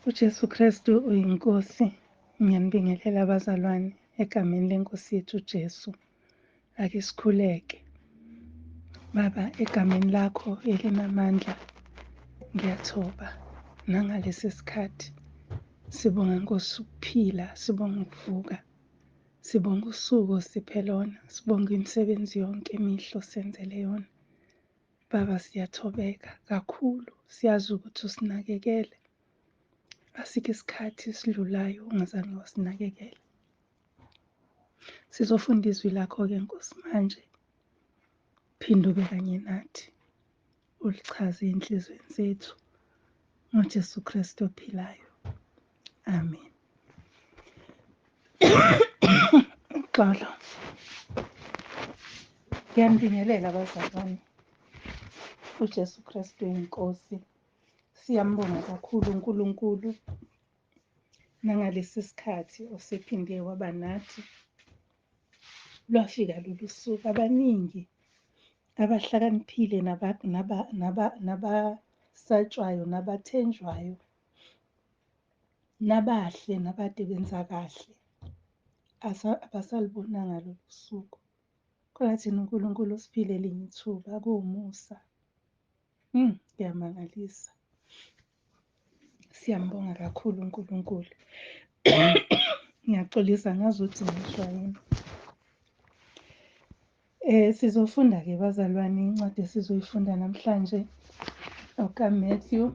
UJesu Kristu uyiNkosi. Ngiyanibingelela abazalwane egameni leNkosi yethu uJesu. Ake sikhuleke. Baba, egameni lakho elinamandla ngiyathoba nangalesi sikhathi. Sibonga Nkosi ukuphila, sibonga ukuvuka. Sibonga usuku osiphe lona, sibonga imisebenzi yonke emihle osenzele yona. Baba siyathobeka kakhulu, siyazi ukuthi usinakekele. Asikho isikhathi esidlulayo ungazange wasinakekela. Sizofunda izwi lakho-ke Nkosi manje. Phinde ube kanye nathi. Ulichaze ey'nhliziyweni zethu ngoJesu Kristu ophilayo. Amen. Uxolo. Ngiyanibingelela bazalwane. UJesu Kristu inkosi. Siyambonga kakhulu uNkulunkulu nangalesi sikhathi osephinde waba nathi. Lwafika lolu suku abaningi abahlakaniphile nabasatshwayo nabathenjwayo nabahle nabade benza kahle abasalubonanga lolu suku. Kodwa thina uNkulunkulu usiphile elinye ithuba kuwumusa. Kuyamangalisa. Siyambonga kakhulu uNkulunkulu. Ngiyaxolisa ngazi ukuthi ngisho yini. Sizofunda-ke bazalwane incwadi esizoyifunda namhlanje okaMatthew,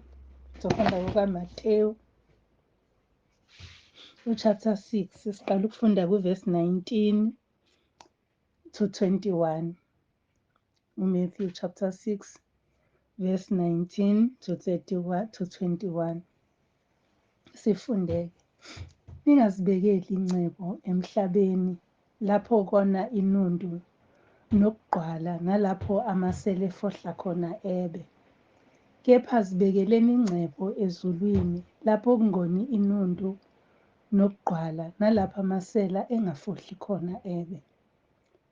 sizofunda okaMateyu u-chapter 6, siqala ukufunda kuvesi 19 to 21. UMatthew chapter 6 verse 19 to 31 to 21. Sifunde-ke. Ningazibekeli ingcebo emhlabeni lapho kona inundu nokugqwala nalapho amasele efohla khona ebe. Kepha zibekeleni ingcebo ezulwini lapho kungoni inundu nokugqwala nalapho amasela engafohli khona ebe.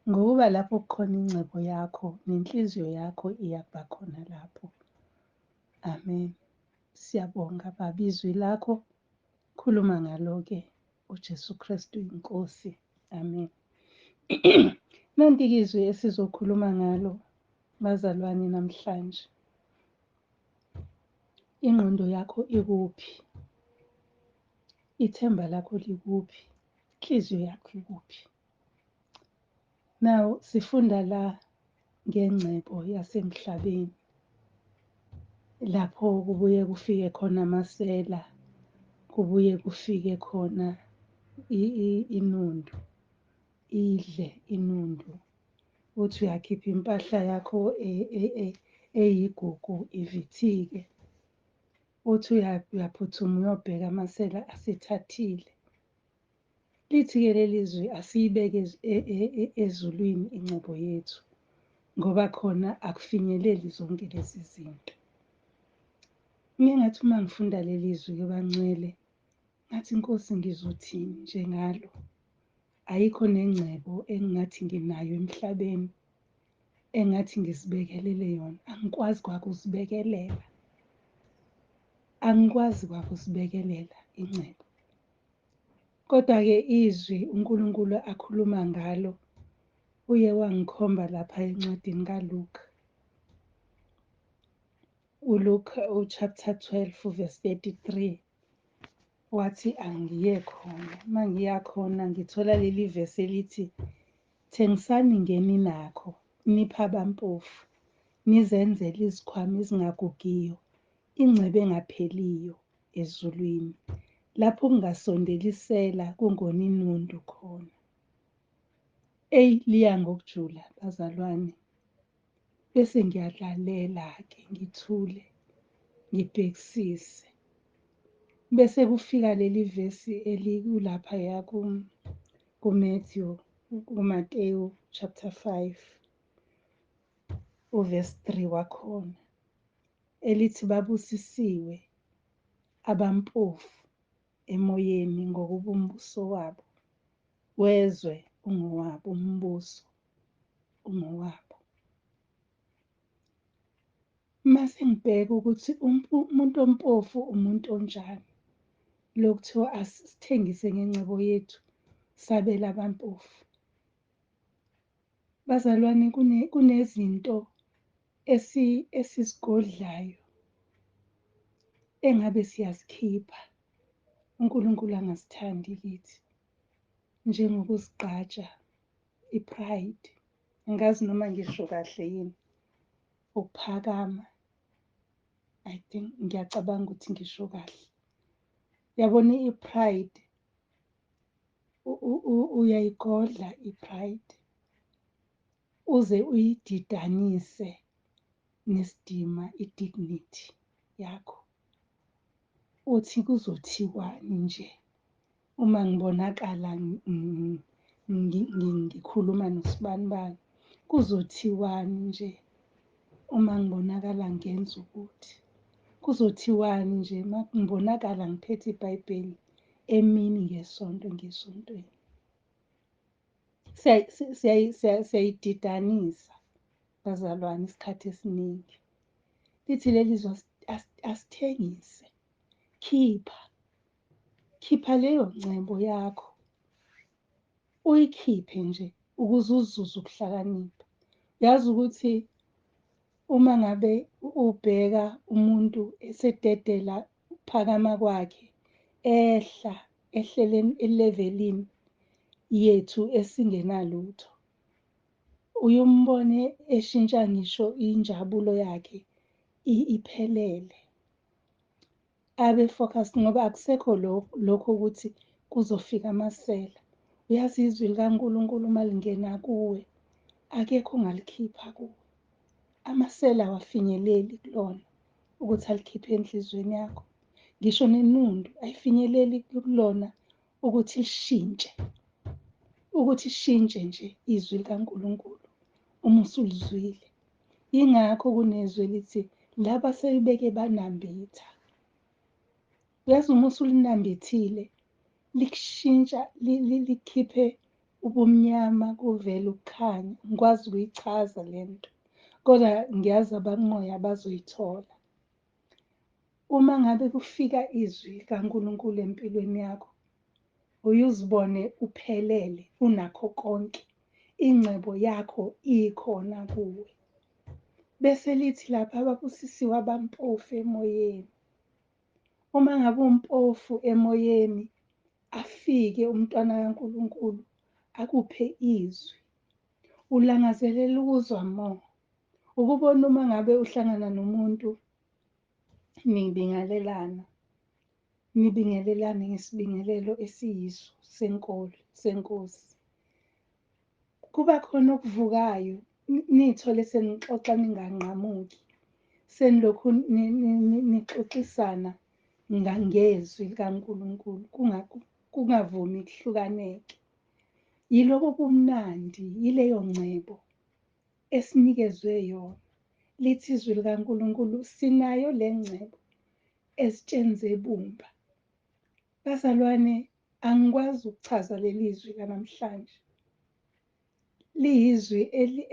Ngokuba lapho kukhona ingcebo yakho nenhliziyo yakho iyakuba khona lapho. Amen. Siyabonga Baba izwi lakho. Khuluma ngalo-ke uJesu Kristu inkosi. Amen. Nanti-ke izwi esizokhuluma ngalo bazalwane namhlanje. Ingqondo yakho ikuphi? Ithemba lakho likuphi? Inhliziyo yakho ikuphi? Now sifunda la ngengcebo yasemhlabeni lapho kubuye kufike khona amasela, kubuye kufike khona inundu, idle inundu. Uthi uyakhipha impahla yakho eyigugu ivithike. Uthi uyaphuthuma uyobheka amasela asithathile. Lithi-ke leli zwi asiyibeke ezulwini ingcebo yethu ngoba khona akufinyeleli zonke lezi zinto. Ngike ngathi uma ngifunda leli zwi-ke bangcwele, ngathi Nkosi ngizothini nje ngalo? Ayikho nengcebo engingathi nginayo emhlabeni engathi ngizibekelele yona. Angikwazi kwakuzibekelela. Angikwazi kwakuzibekelela ingcebo. Kodwa-ke izwi uNkulunkulu akhuluma ngalo uye wangikhomba lapha encwadini kaLuka. ULuka u-chapter 12 verse 33 wathi angiye khona. Uma ngiya khona ngithola leli vesi elithi thengisani ngeninakho niphe abampofu nizenzele izikhwama ezingagugiyo ingcebo engapheliyo ezulwini lapho kungasondeli isela kungoni nundu khona. Eyi liya ngokujula bazalwane. Bese ngiyalalela-ke ngithule ngibhekisise. Bese kufika leli vesi elikulaphaya kuMatthew, kuMateyu chapter 5 uvesi 3 wakhona elithi babusisiwe abampofu emoyeni ngokuba umbuso wabo wezwe ungowabo, umbuso ungowabo. Mase ngibheka ukuthi umuntu ompofu umuntu onjani. Lokuthiwa asithengise ngengcebo yethu sabela abampofu. Bazalwane, kunezinto esizigodlayo engabe siyazikhipha uNkulunkulu angazithandi kithi, njengokuzigqaja, i-pride. Angazi noma ngisho kahle yini, ukuphakama. I think ngiyacabanga ukuthi ngisho kahle. Uyabona i-pride, uyayigodla i-pride uze uyididanise nesidima, i-dignity yakho. Uthi kuzothiwani nje uma ngibonakala ngikhuluma nosibanibani, kuzothiwani nje uma ngibonakala ngenza ukuthi, kuzothiwani nje uma ngibonakala ngiphethe iBhayibheli emini ngeSonto ngiyesontweni. Siyayididanisa bazalwane isikhathi esiningi. Lithi leli zwi asithengise, khipha, khipha leyo ngcebo yakho, uyikhiphe nje ukuze uzuze ukuhlakanipha. Uyazi ukuthi uma ngabe ubheka umuntu esededela ukuphakama kwakhe, ehla, ehlele elevelini yethu esingenalutho, uye umbone eshintsha ngisho injabulo yakhe iphelele, abe focused ngoba akusekho lokho ukuthi kuzofika amasela. Uyazi izwi likaNkulunkulu uma lingena kuwe, akekho ongalikhipha kuwe. Amasela awafinyeleli kulona ukuthi alikhiphe enhliziyweni yakho. Ngisho nenundu ayifinyeleli kulona ukuthi lishintshe, ukuthi ishintshe nje izwi likaNkulunkulu uma usulizwile. Yingakho kunezwi elithi laba sebeke banambitha. Uyazi uma usulinambithile likushintsha, likhiphe ubumnyama kuvele ukukhanya. Ngikwazi ukuyichaza le nto, kodwa ngiyazi abakumoya bazoyithola. Uma ngabe kufika izwi likaNkulunkulu empilweni yakho, uye uzibone uphelele, unakho konke, ingcebo yakho ikhona kuwe. Bese lithi lapha ababusisiwe abampofu emoyeni. Uma ngabe umpofu emoyeni, afike umntwana kaNkulunkulu akuphe izwi, ulangazelela ukuzwa more. Ukubona uma ngabe uhlangana nomuntu nibingelelana, nibingelelane ngesibingelelo esiyiso senkolo, senkosi. Kuba khona okuvukayo, niy'thole senixoxa ninganqamuki, senilokhu nixoxisana ngezwi likaNkulunkulu, kungavumi kuhlukaneke. Yilobo bumnandi, yileyo ngcebo esinikezwe yona. Lithi izwi likaNkulunkulu sinayo le ngcebo ezitsheni zebumba. Bazalwane, angikwazi ukuchaza leli zwi lanamhlanje. Liyizwi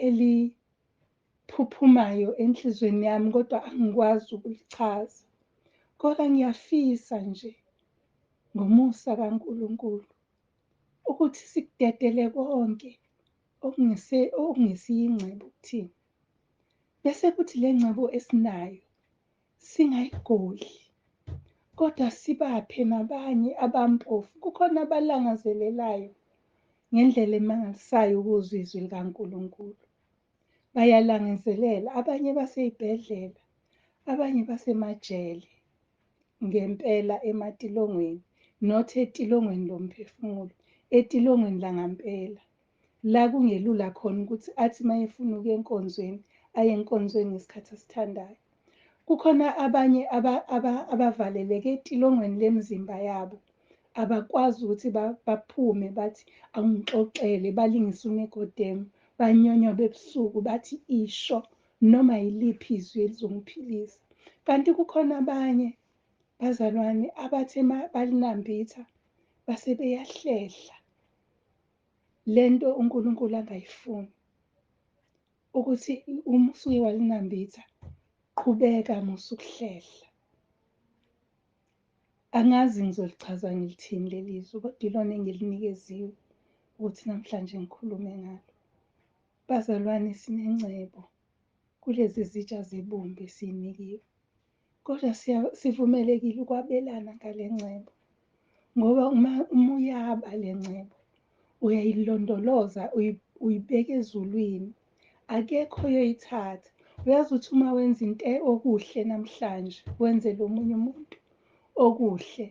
eliphuphumayo enhliziyweni yami, kodwa angikwazi ukulichaza. Kodwa ngiyafisa nje ngomusa kaNkulunkulu ukuthi sikudedele konke okungesiyo ingcebo kuthina. Bese kuthi le ngcebo esinayo singayigodli, kodwa sibaphe nabanye abampofu. Kukhona abalangazelelayo ngendlela emangalisayo ukuzwa izwi likaNkulunkulu. Bayalangazelela, abanye basey'bhedlela, abanye basemajele, ngempela ematilongweni, not etilongweni lomphefumulo, etilongweni langampela. La kungelula khona ukuthi athi uma efuna ukuya enkonzweni, aye enkonzweni ngesikhathi asithandayo. Kukhona abanye abavaleleke etilongweni lemizimba yabo, abakwazi ukuthi baphume bathi awungixoxele, balingise uNikodemu, banyonyobe ebusuku bathi isho noma yiliphi izwi elizongiphilisa. Kanti kukhona abanye bazalwane abathe balinambitha base beyahlehla lento uNkulunkulu angayifuni, ukuthi uma usuke walinambitha qhubeka musa ukuhlehla. Angazi ngizolichaza ngilithini leli zwi, kodwa ilona engilinikeziwe ukuthi namhlanje ngikhulume ngalo. Bazalwane, sinengcebo kulezi zitsha zebumba esiyinikiwe, kodwa sivumelekile ukwabelana ngale ngcebo, ngoba uma uyaba le ngcebo uyayilondoloza, uyibeka ezulwini, akekho oyoyithatha. Uyazi ukuthi uma wenza into okuhle namhlanje, wenzele omunye umuntu okuhle,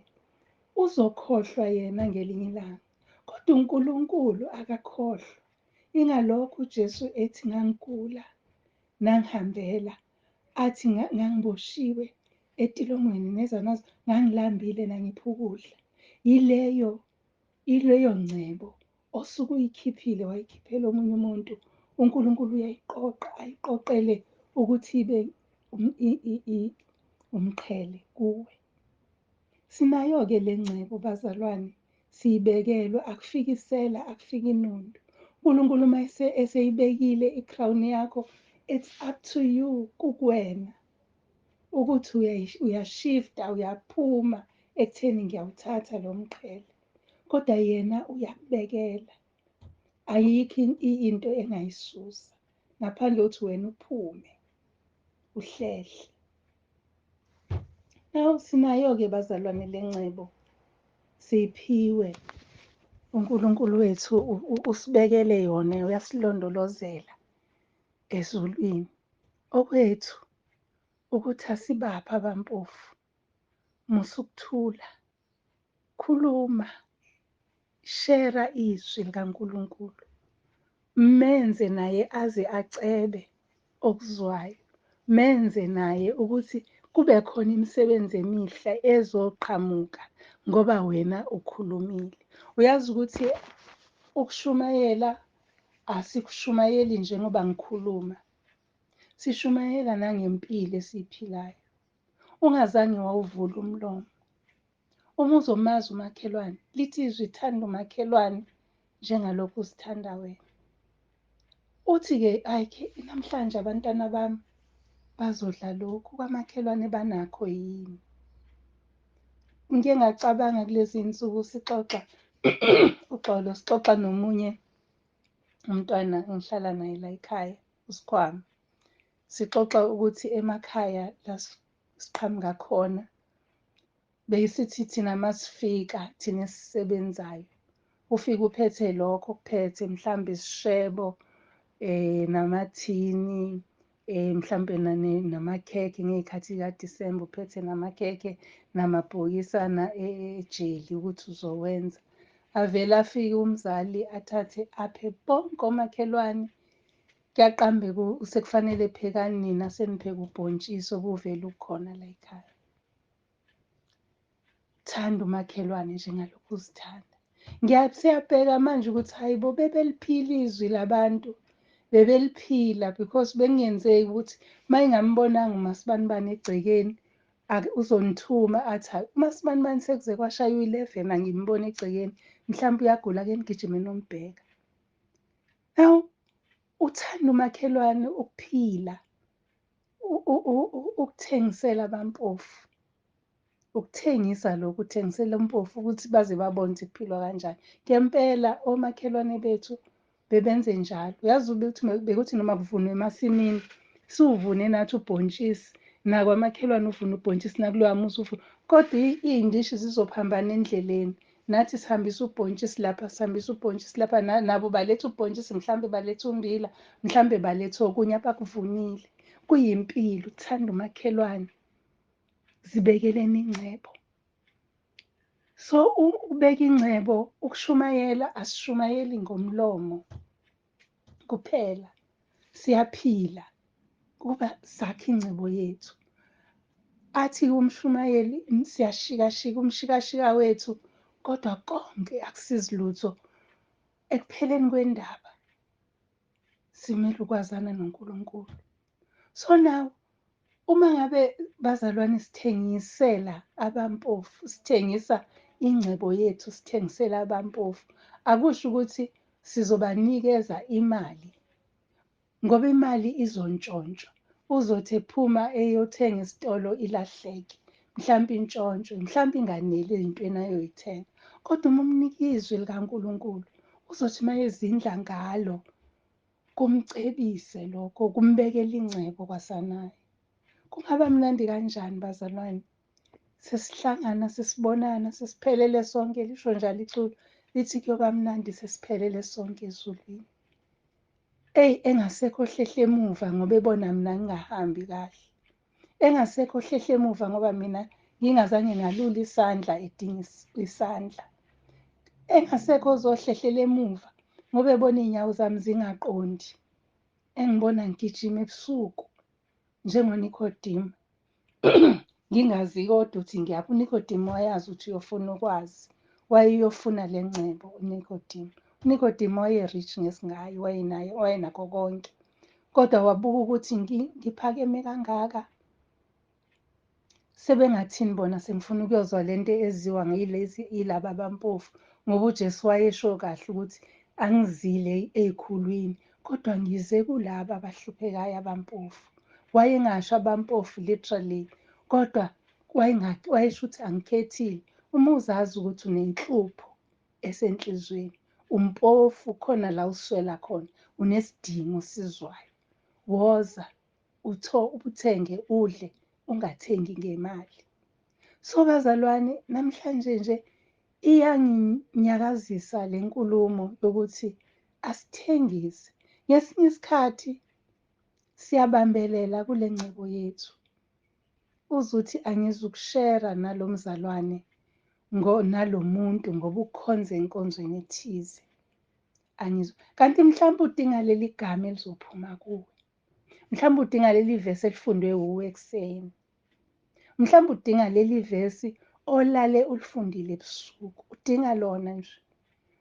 uzokhohlwa yena ngelinye ilanga, kodwa uNkulunkulu akakhohlwa. Ingalokho uJesu ethi ngangigula, nangihambela, athi ngangiboshiwe etilongweni neza nazo, ngangilambile nangipha ukudla. Yileyo ngcebo osuke uyikhiphile, wayikhiphela omunye umuntu. uNkulunkulu uyayiqoqa, ayiqoqele ukuthi ibe umqhele kuwe. Sinayo-ke le ngcebo bazalwane, siyibekelwe, akufiki isela, akufiki inundu. uNkulunkulu uma eseyibekile i-crown yakho, it's up to you, kukuwena ukuthi uyashifta, uyaphuma ekutheni ngiyawuthatha lo mqhele, kodwa yena uyakubekela. Ayikho into engayisusa ngaphandle kokuthi wena uphume uhlehle. Now sinayo-ke bazalwane le ngcebo, siyiphiwe uNkulunkulu wethu, usibekele yona, uyasilondolozela ezulwini. Okwethu ukuthi asibaphe abampofu, musa ukuthula, khuluma, shera izwi likaNkulunkulu, menze naye aze acebe okuzwayo, menze naye ukuthi kube khona imisebenzi emihle ezoqhamuka ngoba wena ukhulumile. Uyazi ukuthi ukushumayela asikushumayeli njengoba ngikhuluma, sishumayela nangempilo esiyiphilayo. Ungazange wawuvula umlomo. Uma uzomazi umakhelwane, lithi izwi thanda umakhelwane njengalokhu uzithanda wena. Uthi-ke hhayi namhlanje abantwana bami bazodla lokhu, kwamakhelwane banakho yini? Ngike ngacabanga kulezi nsuku sixoxa, uxolo, sixoxa nomunye umntwana engihlala naye la ekhaya, uSikhwama. Sixoxa ukuthi emakhaya la siqhamuka khona, besithi thina masifika thina esisebenzayo, ufike uphethe lokho okuphethe, mhlawumbe isishebo, namathini, mhlawumbe namakhekhe ngey'khathi kaDisemba, uphethe namakhekhe namabhokisana ejeli ukuthi uzowenza. Avele afike umzali athathe aphe bonke omakhelwane. Kuyaqambeka, sekufanele phekani nina, senipheka ubhontshisi obuvele ukhona la ekhaya. Thanda umakhelwane njengalokhu uzithanda. Siyabheka manje ukuthi hayi bo, bebeliphila izwi labantu, bebeliphila, because bekungenzeki ukuthi uma ingambonanga uMasibanibani egcekeni, uzonithuma athi hayi uMasibanibani sekuze kwashaya u-11 angimboni egcekeni, mhlawumbe uyagula, ake nigijime nombheka. Now uthanda umakhelwane, ukuphila, ukuthengisela abampofu, ukuthengisa lokhu, uthengisela umpofu ukuthi baze babone ukuthi kuphilwa kanjani. Ngempela omakhelwane bethu bebenze njalo. Uyazi ukuthi bekuthi noma kuvunwe emasimini, siwuvune nathi ubhontshisi, nakwamakhelwane uvuna ubhontshisi, nakulowa muzi uvuna, kodwa iy'ndishi zizophambana endleleni. Nathi sihambisa ubhontshisi lapha, sihambisa ubhontshisi lapha, nabo baletha ubhontshisi, mhlambe baletha ummbila, mhlambe baletha okunye abakuvunile. Kuyimpilo ukuthanda umakhelwane, zibekeleni ingcebo. So ukubeka ingcebo, ukushumayela, asishumayeli ngomlomo kuphela, siyaphila kuba sakhe ingcebo yethu. Athi umshumayeli siyashikashika umshikashika wethu, kodwa konke akusizi lutho. Ekupheleni kwendaba simele ukwazana noNkulunkulu. So now uma ngabe bazalwane sithengisela abampofu, sithengisa ingcebo yethu, sithengisela abampofu, akusho ukuthi sizobanikeza imali, ngoba imali izontshontshwa. Uzothi ephuma eyothenga esitolo ilahleke. Mhlampe intshontsho, mhlampe inganeli ey'ntweni ayoyithenga. Kodwa uma umnika izwi likaNkulunkulu, uzothi uma ezindla ngalo, kumcebise lokho, kumbekele ingcebo kwasanaye. Kungaba mnandi kanjani bazalwane? Sesihlangana, sesibonana, sesiphelele sonke, lisho njalo iculo, lithi kuyoba mnandi sesiphelele sonke ezulwini. Eyi, engasekho hlehle emuva ngoba ebona mina ngingahambi kahle. Engasekho hlehle emuva ngoba mina ngingazange ngalula isandla edinga isandla. Engasekho ozohlehlela emuva ngoba ebona iy'nyawo zami zingaqondi. Engibona ngigijima ebusuku njengoNikodemu. Ngingazi kodwa ukuthi ngiyaphi. UNikodemu wayazi ukuthi uyofuna ukwazi. Wayeyofuna le ngcebo uNikodemu. UNikodemu waye-rich ngesingaye, wayenaye, wayenakho konke. Kodwa wabuka ukuthi ngiphakeme kangaka. Sebengathini bona sengifuna ukuyozwa lento eziwa ngilezi ilaba abampofu, ngoba uJesu wayesho kahle ukuthi angizile ey'khulwini kodwa ngize kulaba abahluphekayo abampofu. Wayengasho abampofu literally, kodwa wayesho ukuthi angikhethile. Uma uzazi ukuthi unenhlupho esenhlizweni, umpofu, khona la uswela khona, unesidingo osizwayo, woza uthenge udle, ungathengi ngemali. So bazalwane, namhlanje nje iyanginyakazisa le nkulumo yokuthi asithengise. Ngesinye isikhathi siyabambelela kule ngcebo yethu. Uzuthi angizukushera nalo mzalwane nalo muntu ngoba ukhonze enkonzweni ethize. Angizwa. Kanti mhlawumbe udinga leli gama elizophuma kuwe. Mhlawumbe udinga leli vesi elifundwe wuwe ekuseni. Mhlawumbe udinga leli vesi olale ulifundile ebusuku. Udinga lona nje.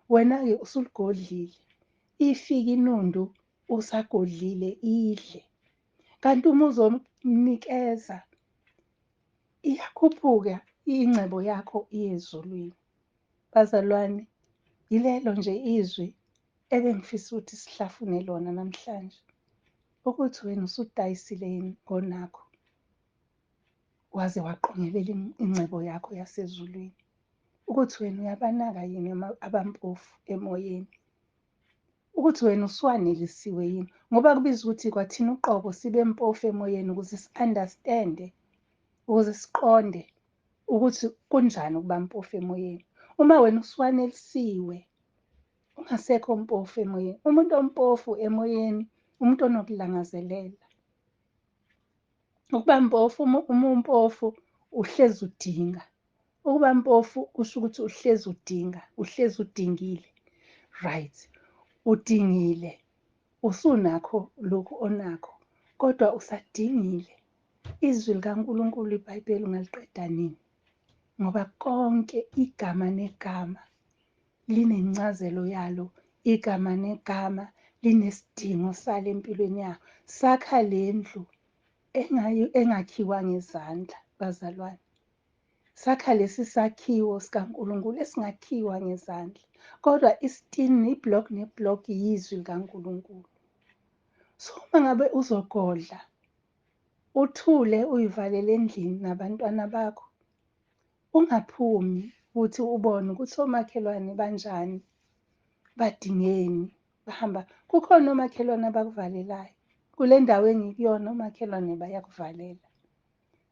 Wena-ke usuligodlile. Ifike inundu usagodlile idle. Kanti uma uzomnikeza iyakhuphuka ingcebo yakho iye ezulwini. Bazalwane, yilelo nje izwi ebengifisa ukuthi sihlafune lona namhlanje. Ukuthi wena usudayisile yini ngonakho, waze waqongelela ingcebo yakho yasezulwini. Ukuthi wena uyabanaka yini abampofu emoyeni. Ukuthi wena usuwanelisiwe yini. Ngoba kubiza ukuthi kwathina uqobo sibe mpofu emoyeni ukuze si-understand-e, ukuze siqonde ukuthi kunjani ukuba mpofu emoyeni. Uma wena usuwanelisiwe, ungasekho mpofu emoyeni. Umuntu ompofu emoyeni, umuntu onokulangazelela. Ukuba mpofu, uma umpofu uhlezi udinga. Ukuba mpofu kusho ukuthi uhlezi udinga, uhlezi udingile. Right, udingile, usunakho lokhu onakho, kodwa usadingile. Izwi likaNkulunkulu iBhayibheli ungaliqeda nini? Ngoba konke igama negama linencazelo yalo, igama negama linesidingo salo empilweni yakho. Sakha le ndlu engakhiwa ngezandla, bazalwane. Sakha lesi sakhiwo sikaNkulunkulu esingakhiwa ngezandla, kodwa isitini, iblock neblock yizwi likaNkulunkulu. So uma ngabe uzogodla, uthule uyivalele endlini nabantwana bakho, ungaphumi ukuthi ubone ukuthi omakhelwane banjani, badingeni, bahamba. Kukhona omakhelwane abakuvalelayo. Kule ndawo engikuyona omakhelwane bayakuvalela.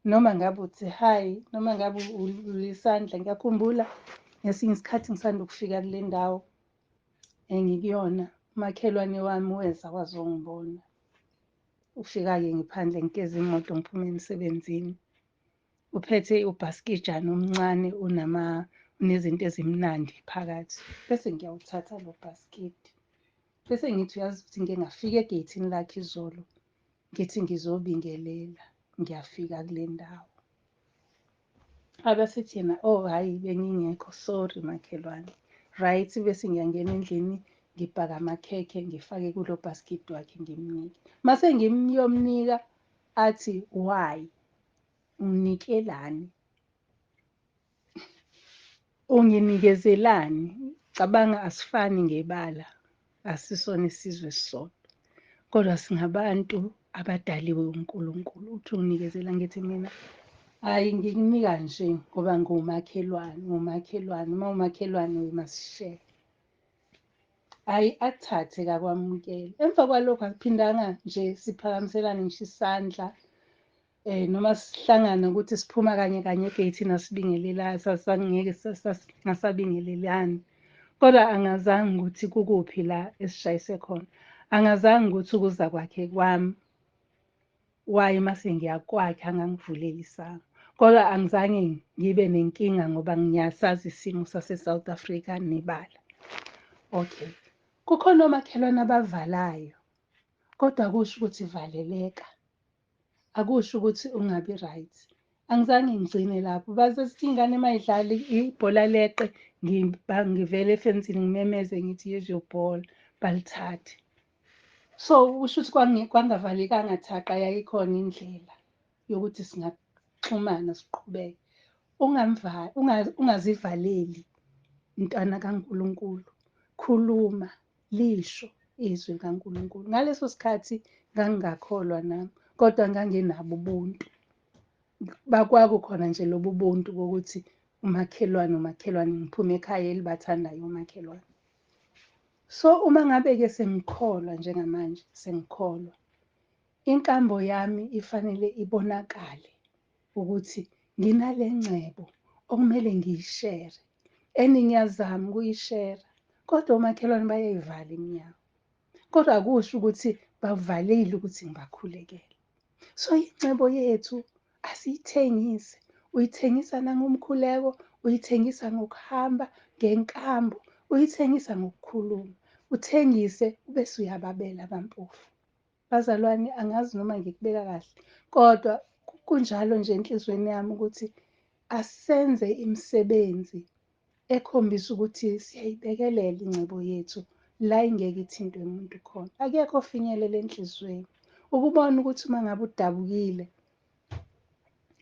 Noma ngabe uthi hi, noma ngabe ulisandla. Ngiyakhumbula ngesinye isikhathi ngisanda ukufika kule ndawo engikuyona, umakhelwane wami weza wazongibona. Ufika-ke ngiphandle ngigeza imoto ngiphume emsebenzini. Uphethe ubhaskijana omncane unezinto ezimnandi phakathi. Bese ngiyawuthatha lo bhaskidi. Bese ngithi uyazi ukuthi ngike ngafika egeyithini lakhe izolo, ngithi ngizobingelela, ngiyafika kule ndawo. Abesithi yena, oh hhayi bengingekho, sorry makhelwane. Right, bese ngiyangena endlini, ngibhaka amakhekhe, ngifake kulo bhaskidi wakhe ngimnike. Mase ngiyomnika athi why? Unginikelani? Unginikezelani? Cabanga asifani ngebala, asisona isizwe esisodwa, kodwa singabantu abadaliwe uNkulunkulu. Uthi unginikezela, ngithi mina Hhayi, ngikunika nje ngoba ngiwumakhelwane, ngiwumakhelwane, uma uwumakhelwane we must share. Hhayi, akuthathe-ke akwamukele. Emva kwalokho akuphindanga nje siphakamiselane ngisho isandla, noma sihlangana ukuthi siphuma kanye kanye egeyithini asibingelelani, sasingeke sasingasabingelelani. Kodwa angazange ukuthi kukuphi la esishayise khona. Angazange ukuthi ukuza kwakhe kwami, waye mase ngiya kwakhe angangivuleli isango. Kodwa angizange ngibe nenkinga ngoba ngiyasazi isimo sase-South Africa nebala. Okay. Kukhona omakhelwane abavalayo, kodwa akusho ukuthi valeleka. Akusho ukuthi ungabi right. Angizange ngigcine lapho. Baze sithi ingane uma idlala ibhola leqe, ngivele efensini ngimemeze ngithi here's your ball, balithathe. So kusho ukuthi kwangavalekanga thaqa, yayikhona indlela yokuthi singaxhumana siqhubeke. Ungazivaleli mntwana kaNkulunkulu. Khuluma, lisho izwi likaNkulunkulu. Ngaleso sikhathi ngangingakholwa nami, kodwa nganginabo ubuntu. Kwakukhona nje lobu buntu bokuthi umakhelwane umakhelwane, ngiphume ekhaya elibathandayo omakhelwane. So uma ngabe-ke sengikholwa njengamanje, sengikholwa, inkambo yami ifanele ibonakale ukuthi nginale ngcebo okumele ngiyishere. And ngiyazama ukuyishera, kodwa omakhelwane bayayivala iminyango. Kodwa akusho ukuthi bavalile ukuthi ngibakhulekele. So ingcebo yethu asiyithengise. Uyithengisa nangomkhuleko, uyithengisa ngokuhamba, ngenkambo, uyithengisa ngokukhuluma. Uthengise ubese uyababela abampofu. Bazalwane, angazi noma ngikubeka kahle, kodwa kunjalo nje enhliziyweni yami ukuthi asenze imisebenzi ekhombisa ukuthi siyayibekelela ingcebo yethu la ingeke ithintwe umuntu khona. Akekho ofinyelela enhliziyweni. Ukubona ukuthi uma ngabe udabukile,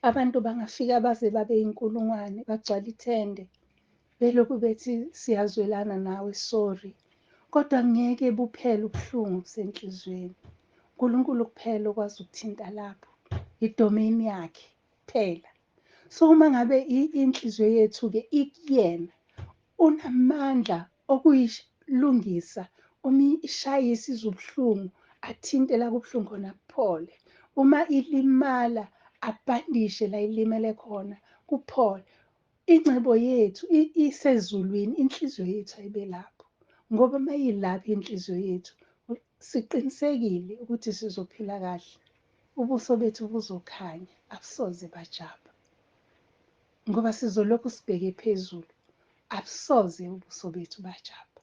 abantu bangafika baze babe inkulungwane, bagcwale ithende, belokhu bethi siyazwelana nawe, sorry. Kodwa ngeke buphele ubuhlungu obusenhliziyweni. uNkulunkulu kuphela okwazi ukuthinta lapho, idomain yakhe kuphela. So uma ngabe inhliziyo yethu-ke ikuyena, unamandla okuyilungisa, uma ishayisa izubuhlungu, athinte la kubuhlungu khona kuphole. Uma ilimala, abhandishe la ilimele khona kuphole. Ingcebo yethu isezulwini, inhliziyo yethu ayibe lapho. Ngoba uma iyilapho inhliziyo yethu, siqinisekile ukuthi sizophila kahle. Ubuso bethu buzokhanya, abusoze bajabha. Ngoba sizolokhu sibheke phezulu, abusoze ubuso bethu bajabha.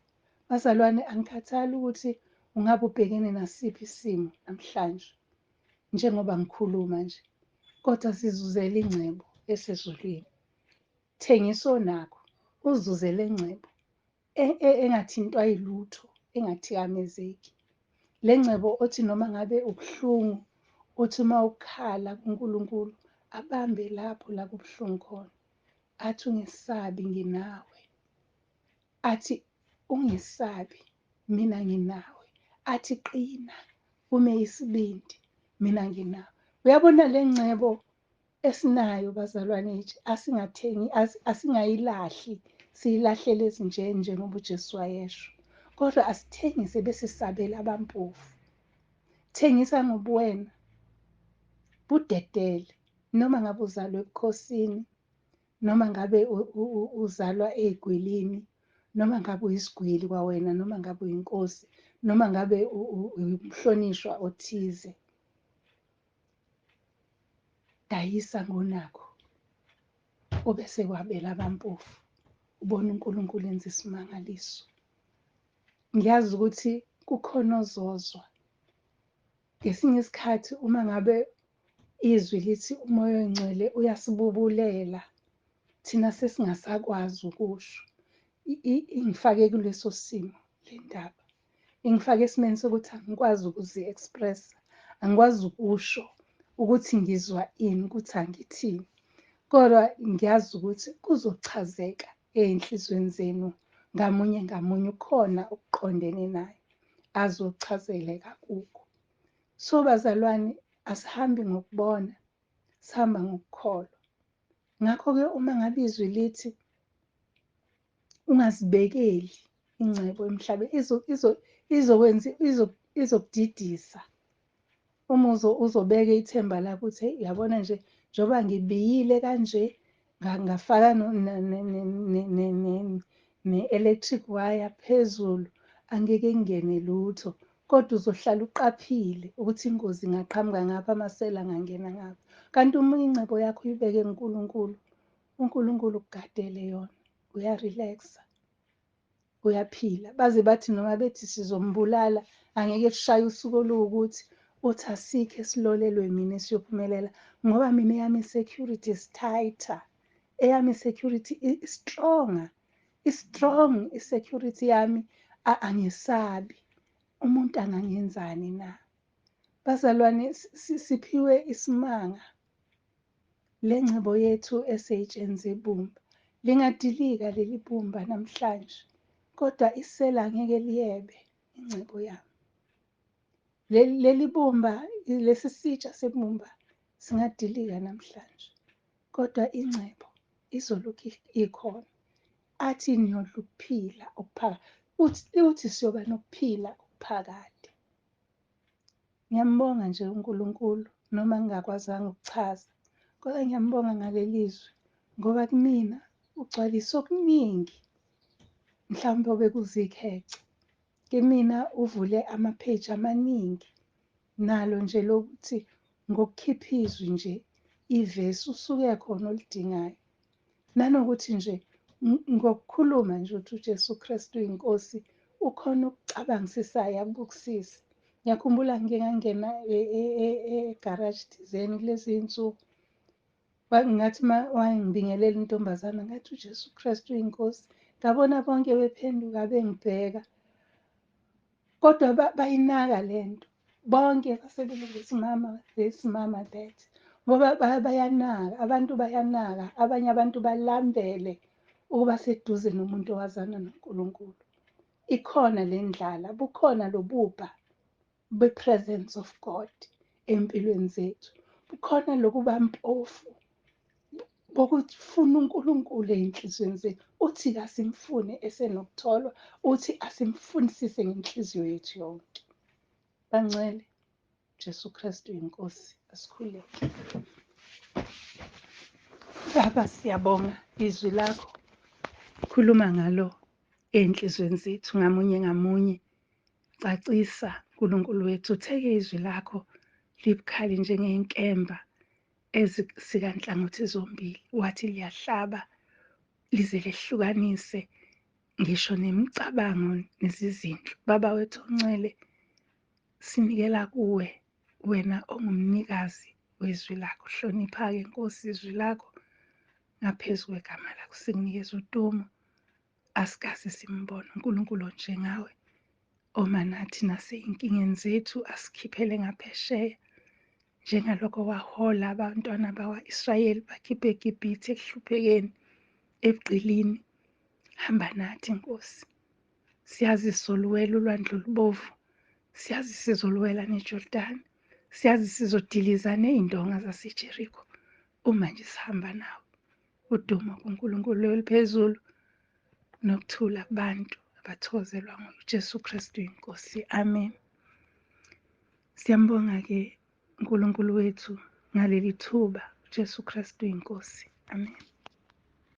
Bazalwane, angikhathali ukuthi ungabe ubhekene nasiphi isimo namhlanje, njengoba ngikhuluma nje, kodwa sizuzele ingcebo esezulwini. Thengisa onakho, uzuzele ingcebo engathintwa yilutho, engathikamezeki. Le ngcebo othi noma ngabe ubuhlungu, uthi uma ukhala kuNkulunkulu, abambe lapho la kubuhlungu khona. Athi ungesabi, nginawe. Athi ungesabi, mina nginawe. Athi qina, ume isibindi, mina nginawe. Uyabona le ngcebo esinayo bazalwane, asingathengi, asingayilahli, siyilahlele ezinjeni njengoba uJesu wayesho. Kodwa asithengise bese sabela abampofu. Thengisa ngobuwena, budedele, noma ngabe uzalwa ebukhosini, noma ngabe uzalwa ey'gwilini, noma ngabe uyisigwili kwawena, noma ngabe uyinkosi, noma ngabe umhlonishwa othize. Dayisa ngonakho, ubese kwabela abampofu, ubone uNkulunkulu enza isimangaliso. Ngiyazi ukuthi kukhona ozozwa. Ngesinye isikhathi uma ngabe izwi lithi uMoya oNgcwele uyasibubulela, thina sesingasakwazi ukusho. Ingifake kuleso simo le ndaba. Ingifake esimeni sokuthi angikwazi ukuzi-express-a, angikwazi ukusho ukuthi ngizwa ini, ukuthi angithini. Kodwa ngiyazi ukuthi kuzochazeka ey'nhliziyweni zenu ngamunye ngamunye, ukhona okuqondene naye azochazeleka kukho. So bazalwane, asihambi ngokubona, sihamba ngokukholwa. Ngakho-ke uma ngabe izwi lithi ungazibekeli ingcebo emhlabeni, izokwenza izokudidisa. Uma uzobeka ithemba lakho ukuthi hey, uyabona nje njengoba ngibiyile kanje, ngafaka ne-electric wire phezulu, angeke ngingene lutho. Kodwa uzohlala uqaphile ukuthi ingozi ingaqhamuka ngapha, amasela angangena ngapha. Kanti uma ingcebo yakho uyibeke kuNkulunkulu, uNkulunkulu ukugadele yona, uya-relax-a, uyaphila. Baze bathi noma bethi sizombulala, angeke kushaye usuku oluwukuthi, uthi asikho esilolelwe mina esiyophumelela, ngoba mina eyami i-security is tighter, eyami i-security is-stronger, i-strong i-security yami, angisabi. Umuntu angangenzani na? Bazalwane, siphiwe isimanga. Le ngcebo yethu eseyitshenze ibumba, lingadilika leli bumba namhlanje, kodwa isela angeke liyebe ingcebo yami. Leli bumba, lesi sitsha sebumba singadilika namhlanje, kodwa ingcebo izolokhu ikhona. Athi niyodla ukuphila okuphakade, uthi siyoba nokuphila okuphakade. Ngiyambonga nje uNkulunkulu, noma ngingakwazanga ukuchaza, kodwa ngiyambonga ngaleli zwi, ngoba kumina ugcwalise okuningi, mhlawumbe obekuzikhece. Kimina uvule ama-page amaningi, nalo nje lokuthi ngokukhipha izwi nje ivesi usuke khona oludingayo. Nanokuthi nje ngokukhuluma nje ukuthi uJesu Kristu uyinkosi, ukhona ukucabangisisa yakubukusisa. Ngiyakhumbula ngike ngangena egaraji thizeni kulezi iy'nsuku, ngathi uma wangibingelela intombazana, ngathi uJesu Kristu uyinkosi. Ngabona bonke bephenduka bengibheka, kodwa bayinaka le nto. Bonke basebelungu mama this, mama that, ngoba bayanaka, abantu bayanaka, abanye abantu balambele ukuba seduze nomuntu owazana noNkulunkulu. Ikhona le ndlala, bukhona lobubha be-presence of God empilweni zethu. Bukhona lokuba mpofu bokufuna uNkulunkulu ey'nhliziyweni zethu. Uthi kasimfune esenokutholwa, uthi asimfunisise ngenhliziyo yethu yonke. Bangcwele, Jesu Kristu inkosi, asikhuleke. Baba, siyabonga izwi lakho, khuluma ngalo ey'nhliziyweni zethu ngamunye ngamunye. Cacisa uNkulunkulu wethu, utheke izwi lakho libukhali njengenkemba ezisika nhlangothi zombili, wathi liyahlaba lize lehlukanise ngisho nemicabango nezizindlo. Baba wethu ongcwele, sinikela kuwe, wena ongumnikazi wezwi lakho. Hlonipha-ke Nkosi izwi lakho ngaphezu kwegama lakho, sikunikeza udumo. Asikaze simbone uNkulunkulu onjengawe, oma nathi nasey'nkingeni zethu, asikhiphele ngaphesheya, njengalokho wahola abantwana bakwa-Israyeli bakhiphe eGibhithe ekuhluphekeni, ebugqilini. Hamba nathi Nkosi. Siyazi sizoluwela ulwandle olubovu, siyazi sizoluwela neJordani, siyazi sizodiliza ney'ndonga zaseJeriko uma nje sihamba nawe. Udumo kuNkulunkulu oliphezulu nokuthula kubantu abathokozelwa nguJesu Kristu inkosi. Amen. Siyambonga-ke uNkulunkulu wethu ngaleli thuba. uJesu Kristu inkosi. Amen.